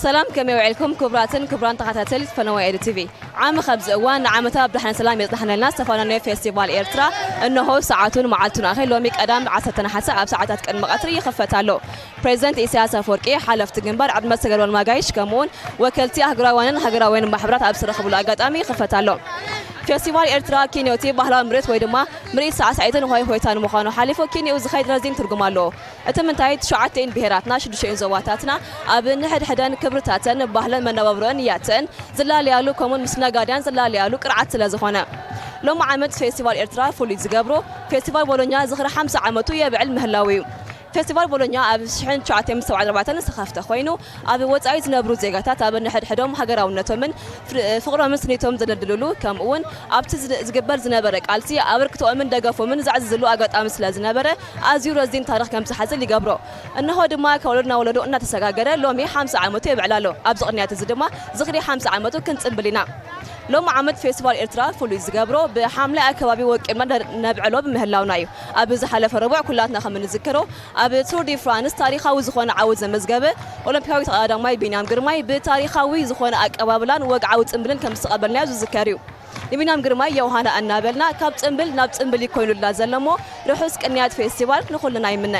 ሰላም፣ ከመይ ውዒልኩም ክቡራትን ክቡራን ተኸታተልቲ ፈነወ ኤሪ ቲቪ? ዓሚ ኸብዚ እዋን ንዓመታ ብደሓን ሰላም የጽናሕነልና። ዝተፋላለዩ ፌስቲቫል ኤርትራ እንሆ ሰዓቱን መዓልቱን ኣኺል። ሎሚ ቀዳም ዓሰርተ ነሓሰ ኣብ ሰዓታት ቅድሚ ቀትሪ ይኽፈት ኣሎ። ፕሬዚደንት ኢሳያስ ኣፈወርቂ፣ ሓለፍቲ ግንባር፣ ዕድመ ዝተገብረሎም ኣጋይሽ፣ ከምኡውን ወከልቲ ኣህጉራውያንን ሃገራውያንን ማሕበራት ኣብ ዝተረኽብሉ ኣጋጣሚ ይኽፈት ኣሎ። ፌስቲቫል ኤርትራ ኪንዮቲ ባህላዊ ምርኢት ወይ ድማ ምርኢት ሳዕሳዒትን ሆይ ሆይታን ምዃኑ ሓሊፉ፣ ኪንዮኡ ዝኸይድ ረዚን ትርጉም ኣለዎ። እቲ ምንታይ፣ ትሽዓተን ብሄራትና፣ ሽዱሽተን ዞባታትና ኣብ ንሕድሕደን ክብርታተን ባህለን መነባብሮን ያተን ዝላለያሉ፣ ከምኡን ምስ ነጋድያን ዝላለያሉ ቅርዓት ስለ ዝኾነ። ሎሚ ዓመት ፌስቲቫል ኤርትራ ፍሉይ ዝገብሮ፣ ፌስቲቫል ቦሎኛ ዝኽሪ ሓምሳ ዓመቱ የብዕል ምህላው እዩ። ፌስቲቫል ቦሎኛ ኣብ ሽሕን ትሽዓተ ሚእትን ሰብዓን ኣርባዕተን ዝተኸፍተ ኮይኑ፣ ኣብ ወጻኢ ዝነብሩ ዜጋታት ኣብ ንሕድሕዶም ሃገራውነቶምን ፍር-፣ ፍቕሮምን ስኒቶም ዘደልድልሉ፣ ከምኡ እውን ኣብቲ ዝድ-፣ ዝግበር ዝነበረ ቃልሲ ኣበርክቶኦምን ደገፎምን ዘዕዝዝሉ ኣጋጣሚ ስለ ዝነበረ፣ ኣዝዩ ረዚን ታሪኽ ከም ዝሓዝል ይገብሮ። እንሆ ድማ ካብ ወለዶ ናብ ወለዶ እናተሰጋገረ ሎሚ ሓምሳ ዓመቱ የብዕል ኣሎ። ኣብዚ ቅንያት እዚ ድማ ዝኽሪ ሓምሳ ዓመቱ ክንጽንብል ኢና። ሎሚ ዓመት ፌስቲቫል ኤርትራ ፍሉይ ዝገብሮ ብሓምላይ ኣከባቢ ወቂብና ነር-፣ ነብዕሎ ብምህላውና እዩ። ኣብ ዝሓለፈ ረቡዕ ኩላትና ከም እንዝክሮ ኣብ ቱር ዲ ፍራንስ ታሪኻዊ ዝኾነ ዓወት ዘመዝገበ ኦሎምፒካዊ ተቐዳዳማይ ቢንያም ግርማይ ብታሪኻዊ ዝኾነ ኣቀባብላን ወግዓዊ ጽንብልን ከም ዝተቐበልናዮ ዝዝከር እዩ። ንቢንያም ግርማይ ዮሃና እናበልና ካብ ጽንብል ናብ ጽንብል ይኮይኑልና ዘለሞ ርሑስ ቅንያት ፌስቲቫል ንኹልና ይምነ።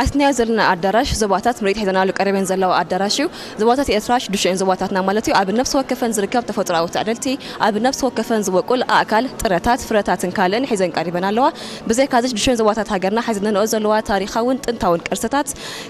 ኣትናዮ ዘለና ኣዳራሽ ዞባታት ምርኢት ሒዘናሉ ቀሪበን ዘለዋ ኣዳራሽ እዩ። ዞባታት ኤርትራ ሽዱሽተን ዞባታትና ማለት እዩ። ኣብ ነፍሲ ወከፈን ዝርከብ ተፈጥሮኣዊ ትዕድልቲ፣ ኣብ ነፍሲ ወከፈን ዝበቁል ኣእካል፣ ጥረታት፣ ፍረታትን ካልእን ሒዘን ቀሪበን ኣለዋ። ብዘይካዚ ሽዱሽተን ዞባታት ሃገርና ሒዘንኦ ዘለዋ ታሪኻውን ጥንታውን ቅርስታት፣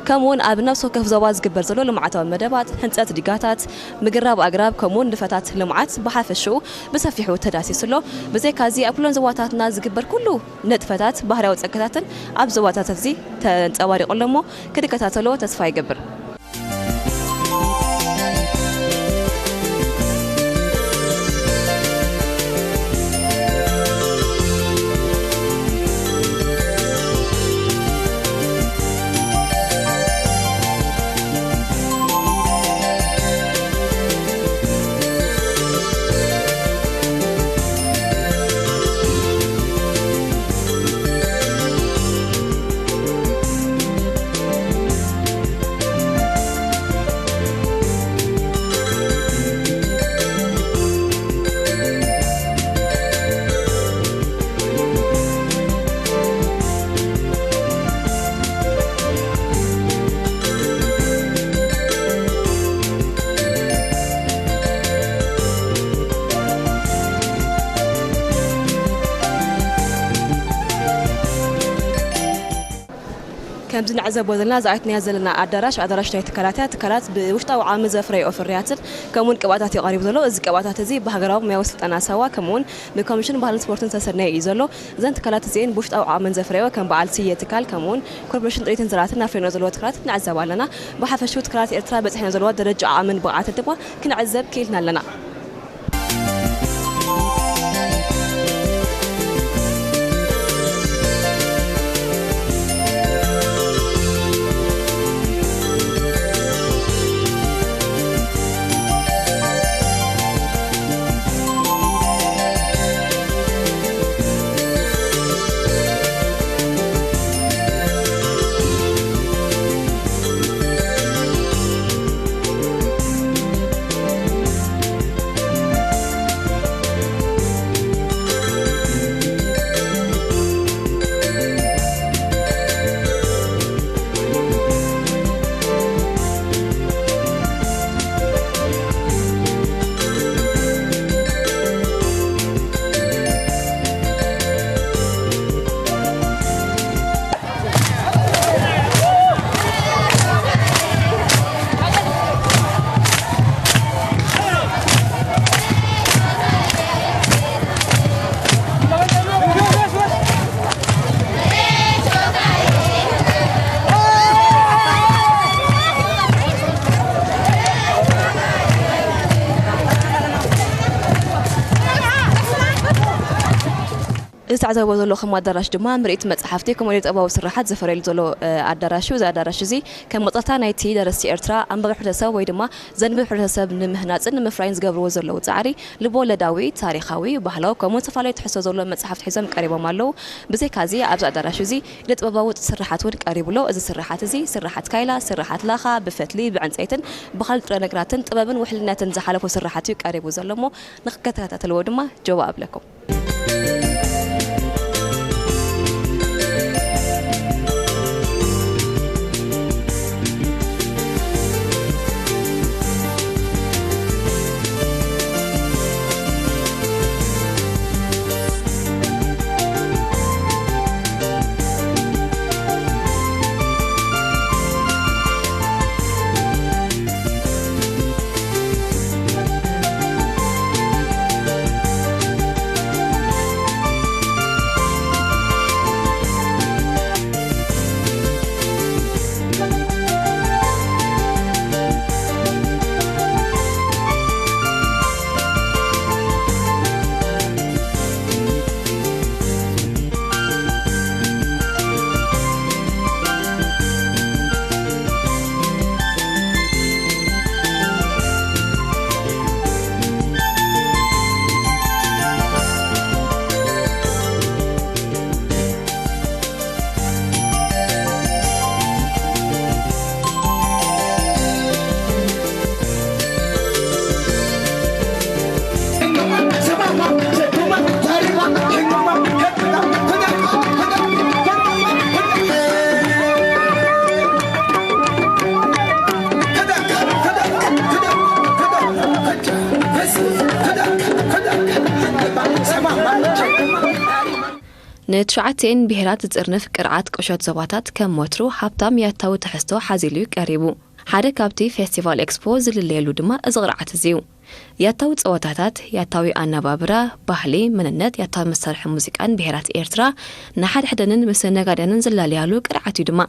ከምኡውን ኣብ ነፍሲ ወከፍ ዞባ ዝግበር ዘሎ ልምዓታዊ መደባት፣ ህንጸት ዲጋታት፣ ምግራብ ኣግራብ፣ ከምኡውን ንፈታት ልምዓት ብሓፈሽኡ ብሰፊሑ ተዳሲሱ ኣሎ። ብዘይካዚ ኣብ ኩለን ዞባታትና ዝግበር ኩሉ ንጥፈታት፣ ባህርያዊ ጸጋታትን ኣብ ዞባታት እዚ ተንጸባሪቑ ኣሎ እሞ፣ ክትከታተሎ ተስፋ ይገብር። ከምዚ ንዕዘቦ ዘለና፣ ዝኣትናያ ዘለና ኣዳራሽ፣ ኣዳራሽ ናይ ትካላት እያ። ትካላት ብውሽጣዊ ዓቕሚ ዘፍረይኦ ፍርያትን ከምኡውን ቅብኣታት እዩ ቀሪቡ ዘሎ። እዚ ቅብኣታት እዚ ብሃገራዊ ሙያዊ ስልጠና ሳዋ፣ ከምኡውን ብኮሚሽን ባህልን ስፖርትን ዝተሰነየ እዩ ዘሎ። እዘን ትካላት እዚኤን ብውሽጣዊ ዓቕመን ዘፍረይኦ ከም በዓል ስየ ትካል፣ ከምኡውን ኮርፖሬሽን ጥሪትን ዝራእትን ኣፍሪኖ ዘለዎ ትካላት ንዕዘብ ኣለና። ብሓፈሽኡ ትካላት ኤርትራ በጺሐን ዘለዋ ደረጃ ዓቕምን ብቕዓትን ድማ ክንዕዘብ ክኢልና ኣለና። እዚ ትዕዘብዎ ዘለኹም ኣዳራሽ ድማ ምርኢት መጻሕፍቲ ከምኡ ኢደ ጥበባዊ ስርሓት ዝፈረየሉ ዘሎ፣ እ፣ ኣዳራሽ እዩ። እዚ ኣዳራሽ እዚ ከም መቐጸልታ ናይቲ ደረስቲ ኤርትራ፣ ኣንባቢ ሕብረተሰብ ወይ ድማ ዘንቢ ሕብረተሰብ ንምህናጽን ንምፍራይን ዝገብርዎ ዘለዉ ጻዕሪ ልብ-ወለዳዊ፣ ታሪኻዊ፣ ባህላዊ ከምኡ ዝተፈላለዩ ትሕዝቶ ዘለዎም መጻሕፍቲ ሒዞም ቀሪቦም ኣለዉ። ብዘይካዚ ኣብዚ ኣዳራሽ እዚ ኢደ ጥበባዊ ስርሓት እውን ቀሪቡ ኣሎ። እዚ ስርሓት እዚ ስርሓት ካይላ፣ ስርሓት ላኻ፣ ብፈትሊ፣ ብዕንጸይትን ብኻልእ ጥረ ነገራትን ጥበብን ውሕልነትን ዝሓለፎ ስርሓት እዩ ቀሪቡ ዘሎ እሞ ንክትከታተልዎ ድማ ጀዋ እብለኩም። ንትሽዓቲኤን ብሄራት ዝጥርንፍ ቅርዓት ቁሸት ዞባታት ከም ወትሩ ሃብታም ያታዊ ትሕዝቶ ሓዚሉ እዩ ቀሪቡ። ሓደ ካብቲ ፌስቲቫል ኤክስፖ ዝልለየሉ ድማ እዚ ቅርዓት እዚ እዩ። ያታዊ ጸወታታት፣ ያታዊ ኣነባብራ፣ ባህሊ፣ መንነት፣ ያታዊ መሳርሒ ሙዚቃን ብሄራት ኤርትራ ንሓድሕደንን ምስ ነጋድያንን ዝላለያሉ ቅርዓት እዩ ድማ።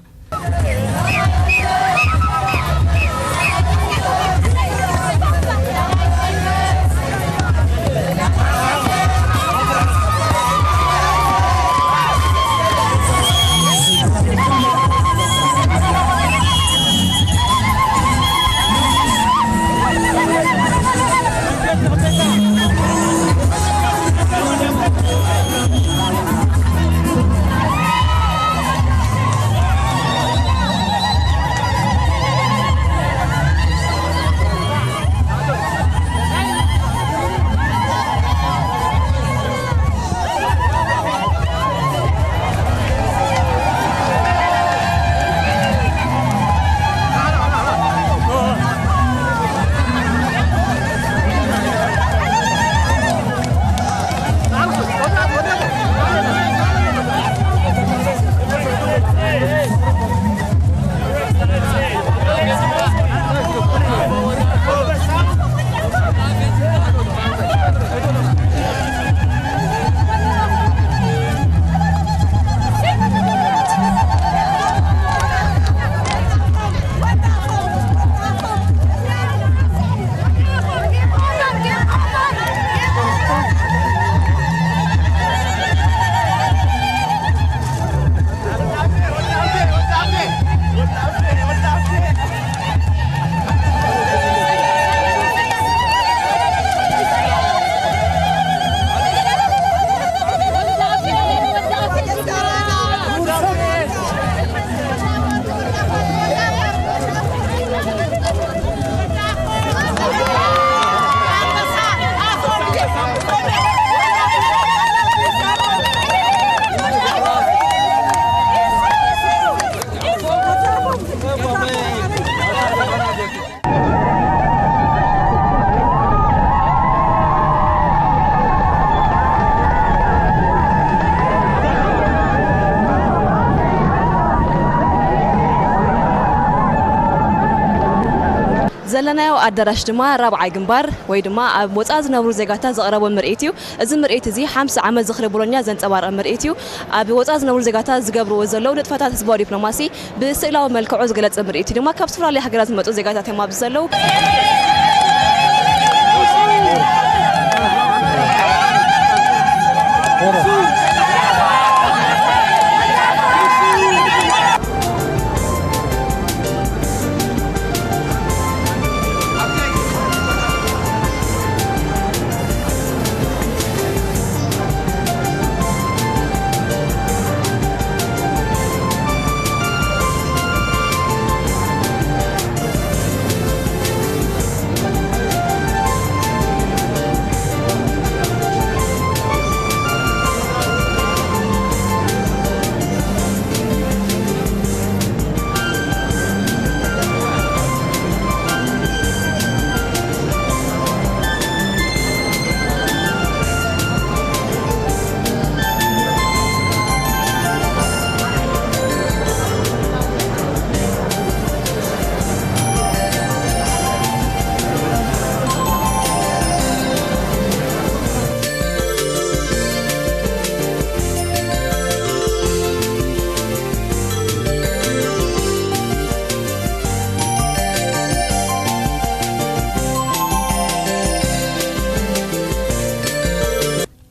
ዘለናዮ ኣዳራሽ ድማ ራብዓይ ግንባር ወይ ድማ ኣብ ወጻኢ ዝነብሩ ዜጋታት ዘቕረቦ ምርኢት እዩ። እዚ ምርኢት እዚ ሓምሳ ዓመት ዝኽሪ ቦሎኛ ዘንጸባርቕ ምርኢት እዩ። ኣብ ወጻኢ ዝነብሩ ዜጋታት ዝገብርዎ ዘለዉ ንጥፈታት ህዝባዊ ዲፕሎማሲ ብስእላዊ መልክዑ ዝገለጸ ምርኢት እዩ። ድማ ካብ ዝተፈላለዩ ሃገራት ዝመጹ ዜጋታት እዮም ኣብዚ ዘለዉ።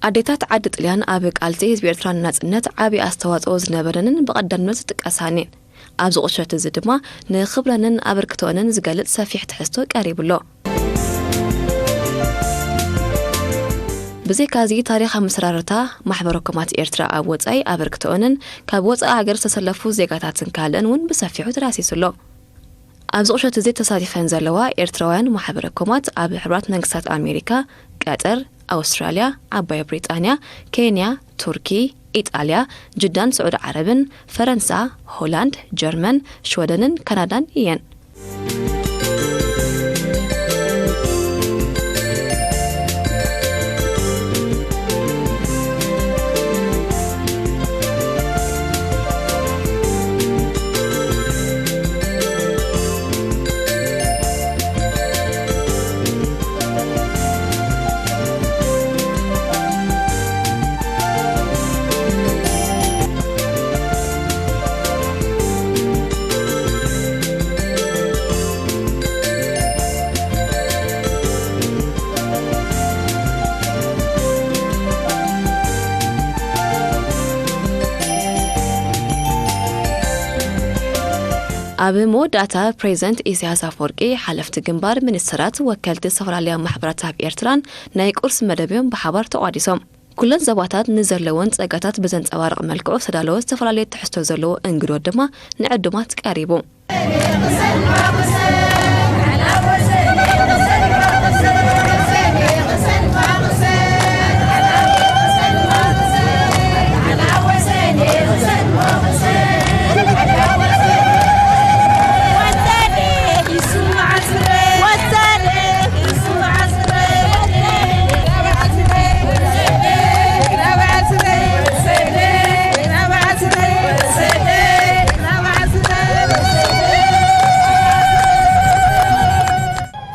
ኣዴታት ዓዲ ጥልያን ኣብ ቃልሲ ህዝቢ ኤርትራ ንናጽነት ዓቢ ኣስተዋጽኦ ዝነበረንን ብቐዳምነት ዝጥቀሳን እየን። ኣብዚ ቁሸት እዚ ድማ ንኽብረንን ኣበርክቶአንን ዝገልጽ ሰፊሕ ትሕዝቶ ቀሪቡ ኣሎ። ብዘይካዚ ታሪኽ ኣመሰራርታ ማሕበረ ኮማት ኤርትራ ኣብ ወጻኢ ኣበርክቶአንን ካብ ወጻኢ ሃገር ዝተሰለፉ ዜጋታትን ካልእን እውን ብሰፊሑ ተዳሲሱ ኣሎ። ኣብዚ ቁሸት እዚ ተሳቲፈን ዘለዋ ኤርትራውያን ማሕበረ ኮማት ኣብ ሕቡራት መንግስታት ኣሜሪካ፣ ቀጠር፣ ኣውስትራልያ፣ ዓባይ ብሪጣንያ፣ ኬንያ፣ ቱርኪ፣ ኢጣልያ፣ ጅዳን ስዑዲ ዓረብን፣ ፈረንሳ፣ ሆላንድ፣ ጀርመን፣ ሽወደንን ካናዳን እየን። ኣብ መወዳእታ ፕሬዚደንት ኢሳያስ ኣፈወርቂ፣ ሓለፍቲ ግንባር፣ ሚኒስተራት፣ ወከልቲ ዝተፈላለያ ማሕበራት ኣብ ኤርትራን ናይ ቁርሲ መደብዮም ብሓባር ተቋዲሶም። ኩለን ዞባታት ንዘለወን ጸጋታት ብዘንጸባርቕ መልክዑ ዝተዳለወ ዝተፈላለየ ትሕዝቶ ዘለዎ እንግዶ ድማ ንዕዱማት ቀሪቡ።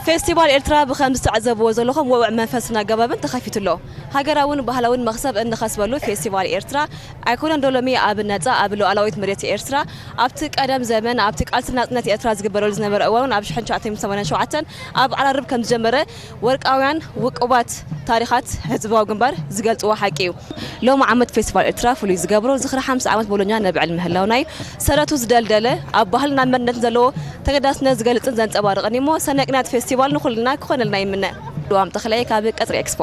ፌስቲቫል ኤርትራ ብኸም ዝተዓዘብዎ ዘለኹም ውዕውዕ መንፈስን ኣገባብን ተኸፊቱ ኣሎ። ሃገራውን ባህላውን መኽሰብ እንኸስበሉ ፌስቲቫል ኤርትራ ኣይኮነን ዶ ሎሚ ኣብ ነጻ ኣብ ሉዓላዊት መሬት ኤርትራ ኣብቲ ቀደም ዘመን ኣብቲ ቃልሲ ናጽነት ኤርትራ ዝግበረሉ ዝነበረ እዋን እውን ኣብ ሽሕን ትሽዓተ ሚእትን ሰማንያን ሸውዓተን ኣብ ዓራርብ ከም ዝጀመረ ወርቃውያን ውቁባት ታሪኻት ህዝባዊ ግንባር ዝገልጽዎ ሓቂ እዩ። ሎሚ ዓመት ፌስቲቫል ኤርትራ ፍሉይ ዝገብሮ ዝኽሪ ሓምሳ ዓመት ቦሎኛ ነብዕል ምህላውና እዩ። ሰረቱ ዝደልደለ ኣብ ባህልና መንነትን ዘለዎ ተገዳስነት ዝገልጽን ዘንጸባርቕን እዩ እሞ ሰናይ ቅንያት ፌስቲቫል ንኹልና ክኾነልና ይምነ። ልዋም ተኽላይ ካብ ቀጽሪ ኤክስፖ።